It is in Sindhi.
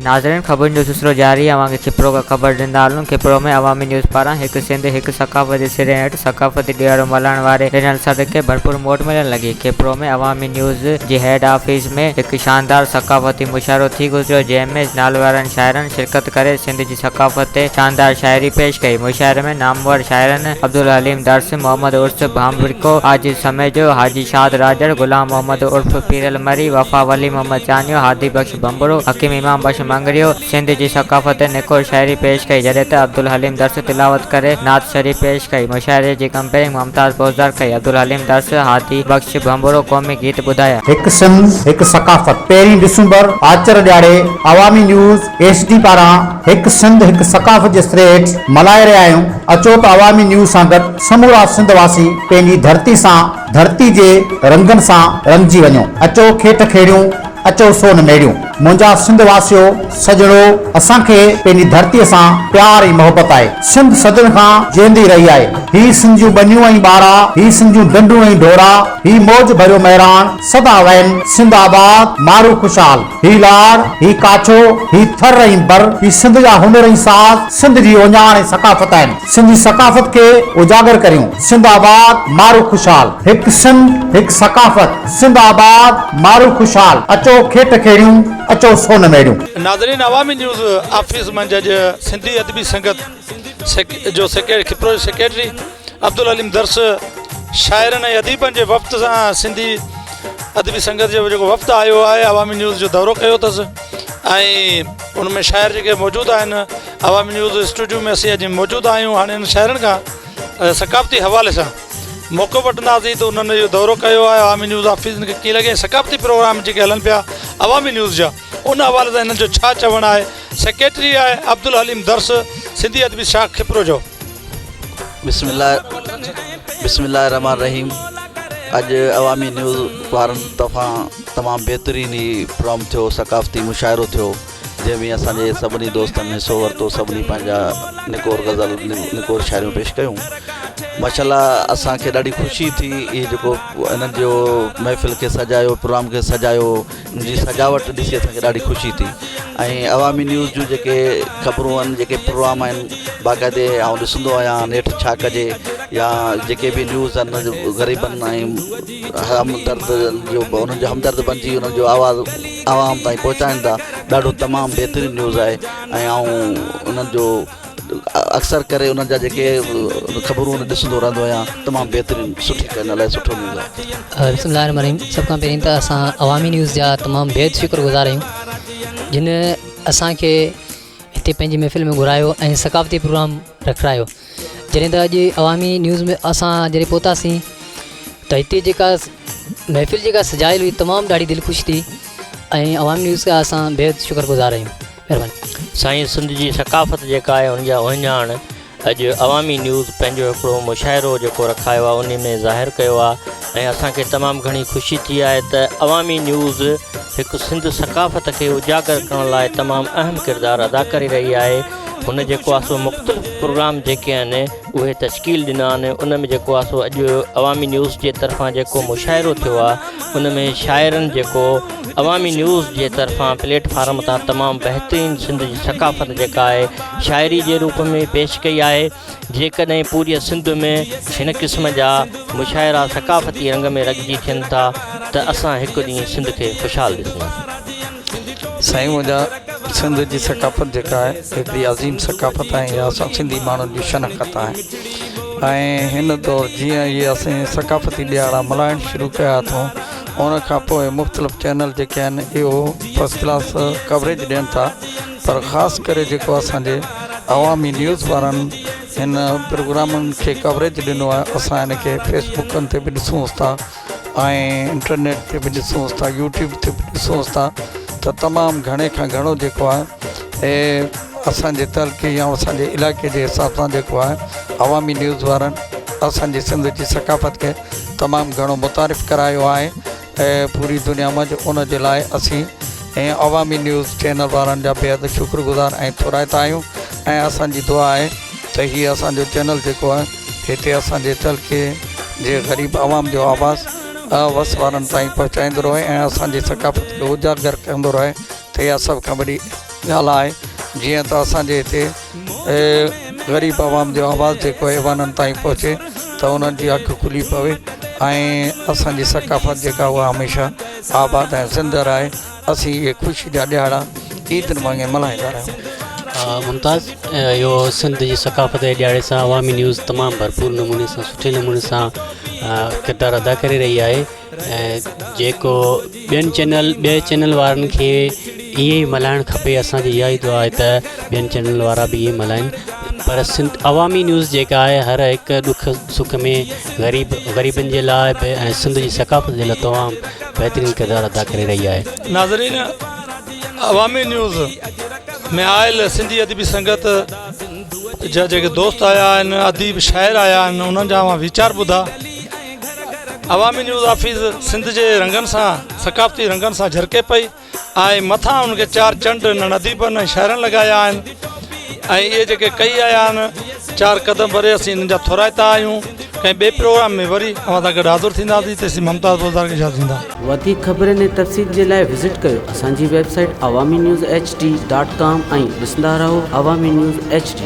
ناظرين خبرن جو سلسلو جاري اوهان کي کپرو کان خبر ڏيندا هلون کپرو ۾ عوامي نيوز پاران هڪ سنڌ هڪ ثقافت جي سري هيٺ ثقافتي ڏهاڙو ملهائڻ واري ڏنل سڏ کي ڀرپور موٽ ملڻ لڳي کپرو ۾ عوامي نيوز جي هيڊ آفيس ۾ هڪ شاندار ثقافتي مشاعرو ٿي گذريو جنهن ۾ ناليوارن شاعرن شرڪت ڪري سنڌ جي ثقافت تي شاندار شاعري پيش ڪئي. مشاعري ۾ نامور شاعرن عبدالحليم درس، محمد عرس ڀانڀرڪو، عاجز سميجو، حاجي شاد راڄڙ، غلام محمد عرف پيرل مري، وفا ولي محمد چانيو، هادي بخش ڀنڀرو، حڪيم امام بخش مڱريو سنڌ جي ثقافت تي نڪور شاعري پيش ڪئي جڏهن ته عبدالحليم درس تلاوت ڪري نعت شريف پيش ڪئي. مشاعري جي ڪمپيئرنگ ممتاز بوزدار ڪئي. عبدالحليم درس، هادي بخش ڀنڀرو قومي گيت ٻڌايا. هڪ سنڌ هڪ ثقافت پهرين ڊسمبر آچر ڏهاڙي عوامي نيوز ايڇ ڊي پاران هڪ سنڌ هڪ ثقافت جي سري هيٺ ملهائي رهيا آهيون اچو ته عوامي نيوز سان گڏ سمورا سنڌ واسي پنهنجي ڌرتي سان ڌرتي جي رنگن سان رڱجي وڃو اچو کيٽ کيڙيون اچو سون ميڙيون منهنجا سنڌ واسيو سڄڻو اسان کي پنهنجي ڌرتي سان پيار ۽ محبت آهي سنڌ صدين کان جيئندي رهي آهي هي سنڌ جون ٻنيون ۽ ٻارا هي سنڌ جون ڍنڍون ۽ ڍورا هي موج ڀريو مهراڻ سدا وهن سنڌ آباد مارو خوشحال. هي لاڙ، هي ڪاڇو، هي ٿر ۽ بر، هي سنڌ جا هنر ۽ ساز، سنڌ جي اوڃاڻ ۽ ثقافت آهن. سنڌ جي ثقافت کي اجاگر ڪريون. سنڌ آباد، مارو خوشحال. هڪ سنڌ، هڪ ثقافت، سنڌ آباد، مارو خوشحال. اچو کيٽ کيڙيون، اچو سون ميڙيون. ناظرين عوامي نيوز آفيس منجهه اڄ سنڌي ادبي سنگت جو سيڪريٽري کپرو جو سيڪريٽري عبدالحليم درس شاعرن ۽ اديبن جي وفد سان سنڌي ادبي سنگت جو جيڪو وفد آيو آهي عوامي نيوز جو دورو ڪيو اٿس ۽ ان ۾ شاعر جيڪي موجود آهن عوامي نيوز اسٽوڊيو ۾ اسين اڄ موجود آهيون هاڻي ان شاعرن کان ثقافتي حوالي سان موقعو وٺنداسين ته انهن اهو دورو ڪيو آهي عوامي نيوز آفيس کي ڪيئن لڳي ثقافتي پروگرام جيڪي هلن پيا عوامي نيوز جا ان حوالي سان هنن جو ڇا چوڻ آهي سيڪريٽري آهي عبدالحليم درس سنڌي ادبي شاخ کپرو جو. بسم الله بسم الله الرحمن الرحيم اڄ عوامي نيوز وارن طرفان تمام بهترين هي پروگرام ٿيو ثقافتي مشاعرو ٿيو جنهن ۾ اسان جي سڀني دوستن حصو ورتو سڀني پنهنجا نڪور غزل نڪور شاعريون پيش ڪيون ماشاء الله اسان کي ڏاڍي خوشي ٿي هي جيڪو انهن جو محفل کي سجايو پروگرام کي سجايو ان جي سجاوٽ ڏسي اسان کي ڏاڍي خوشي ٿي ۽ عوامي نيوز جون جيڪي خبرون آهن جيڪي پروگرام آهن باقاعدي آئون ڏسندو آهيان نيٺ ڇا ڪجي يا جيڪي به نيوز آهن غريبن ۽ همدرد جو انهن جو همدرد بنجي انهن جو آواز عوام تائين پهچائن ٿا ڏاڍو تمام بهترين نيوز آهي ۽ آئون انهن جو اڪثر ڪري انهن جا جيڪي خبرون ڏسندو رهندو آهيان تمام بهترين سٺي چينل آهي سٺو نيوز آهي. بسم الله الرحمن الرحيم سڀ کان پهرين ته اسان عوامي نيوز جا تمام بيحد شڪر گذار آهيون جن اسان کي هتي پنهنجي محفل ۾ گهرايو ۽ ثقافتي پروگرام رکرايو جڏهن ته اڄ عوامي نيوز ۾ اسان جڏهن پهتاسين ته هتي جيڪا محفل جيڪا سجايل هئي تمام ڏاڍي دل خوش ٿي ۽ عوامي نيوز جا اسان بيحد شڪر گذار آهيون مهرباني. سائين سنڌ جي ثقافت جيڪا آهي ان جا اهڃاڻ اڄ عوامي نيوز پنهنجو هڪڙو مشاعرو جيڪو رکايو آهي انهي ۾ ظاهر ڪيو آهي ۽ اسان کي تمام گهڻي خوشي ٿي آهي ته عوامي نيوز هڪ سنڌ ثقافت کي اجاگر ڪرڻ لاء تمام اهم ڪردار ادا ڪري رهي آهي هن جيڪو آهي سو مختلف پروگرام جيڪي آهن اهي تشڪيل ڏنا آهن ان ۾ جيڪو آهي سو اڄ عوامي نيوز جي طرفان جيڪو مشاعرو ٿيو آهي ان ۾ شاعرن جيڪو عوامي نيوز جي طرفان پليٽ فارم تان تمام بهترين سنڌ جي ثقافت جيڪا آهي شاعري جي روپ ۾ پيش ڪئي آهي جيڪڏهن پوريء سنڌ ۾ هن قسم جا مشاعرا ثقافتي رنگ ۾ رڳجي ٿين ٿا ته اسان هڪ ڏينهن سنڌ کي خوشحال ڏسنداسين. سائين منهنجا سنڌ جي ثقافت جيڪا آهي هڪڙي عظيم ثقافت آهي اها اسان سنڌي ماڻهن جي شناخت آهي ۽ هن دور جيئن اهي اسين ثقافتي ڏهاڙا ملهائڻ شروع ڪيا اٿئون ان کان پوء مختلف چينل جيڪي آهن اهو فرسٽ ڪلاس ڪوريج ڏين ٿا پر خاص ڪري جيڪو اسان جي عوامي نيوز وارن هن پروگرامن کي ڪوريج ڏنو آهي اسان هن کي فيس بڪن تي به ڏسونس ٿا ۽ انٽرنيٽ تي به ڏسونس ٿا يوٽيوب تي به ڏسونس ٿا ته تمام گهڻي کان گهڻو جيڪو آهي اسان جي تعلقي يا اسان جي علائقي جي حساب سان جيڪو آهي عوامي نيوز وارن اسان جي سنڌ جي ثقافت کي تمام گهڻو متعارف ڪرايو آهي پوري دنيا منجهه ان جي لاء اسين عوامي نيوز چينل وارن جا بيحد شڪر گذار ۽ ٿورائتا آهيون ۽ اسان جي دعا آهي ته هي اسان جو چينل جيڪو آهي هتي اسان جي تعلقي جي غريب عوام جو آواز وس وارن تائين پهچائيندو رهي ۽ اسان جي ثقافت کي اجاگر ڪندو رهي ته اها سڀ کان وڏي ڳالهه آهي جيئن ته اسان جي هتي غريب عوام جو آواز جيڪو ايوانن تائين پهچي ته انهن جي اک کلي پوي ۽ اسان جي ثقافت جيڪا اها هميشه آباد ۽ زنده رهي اسين اهي خوشي جا ڏهاڙا عيدن وانگي ملهائيندا رهون. ممتاز اهو سنڌ جي ثقافت جي ڏهاڙي سان عوامي نيوز تمام ڀرپور نموني سان سٺي نموني سان ڪردار ادا ڪري رهي آهي ۽ جيڪو ٻين چينل ٻئي چينل وارن کي ائين ئي ملهائڻ کپي اسانجي اها ئي دعا آهي ته ٻين چينل وارا به ائين ملهائن پر سنڌ عوامي نيوز جيڪا آهي هر هڪ ڏک سک ۾ غريب غريبن جي لاء به ۽ سنڌ جي ثقافت جي لاء تمام بهترين ڪردار ادا ڪري رهي آهي. ناظرين عوامي نيوز ۾ آيل سنڌي ادبي سنگت جا جيڪي دوست آيا آهن اديب شاعر آيا آهن انهن جا اوهان ويچار ٻڌا عوامي نيوز آفيس سنڌ جي رنگن سان ثقافتي رنگن سان جهرڪي پئي ۽ مٿان ان کي چار چنڊ انهن اديبن ۽ شاعرن لڳايا آهن ۽ اهي جيڪي ڪئي آيا آهن چار قدم ڀري اسين انهن جا ٿورائتا آهيون ڪنهن ٻئي پروگرام ۾ وري اوهان سان گڏ حاضر ٿينداسين تيسين ممتاز بوزدار کي اجازت ڏيندا. وڌيڪ خبرن ۽ تفصيل جي لاء وزٽ ڪيو اسان جي website Awami news H D dot com ۽ ڏسندا رهو عوامي نيوز ايڇ ڊي.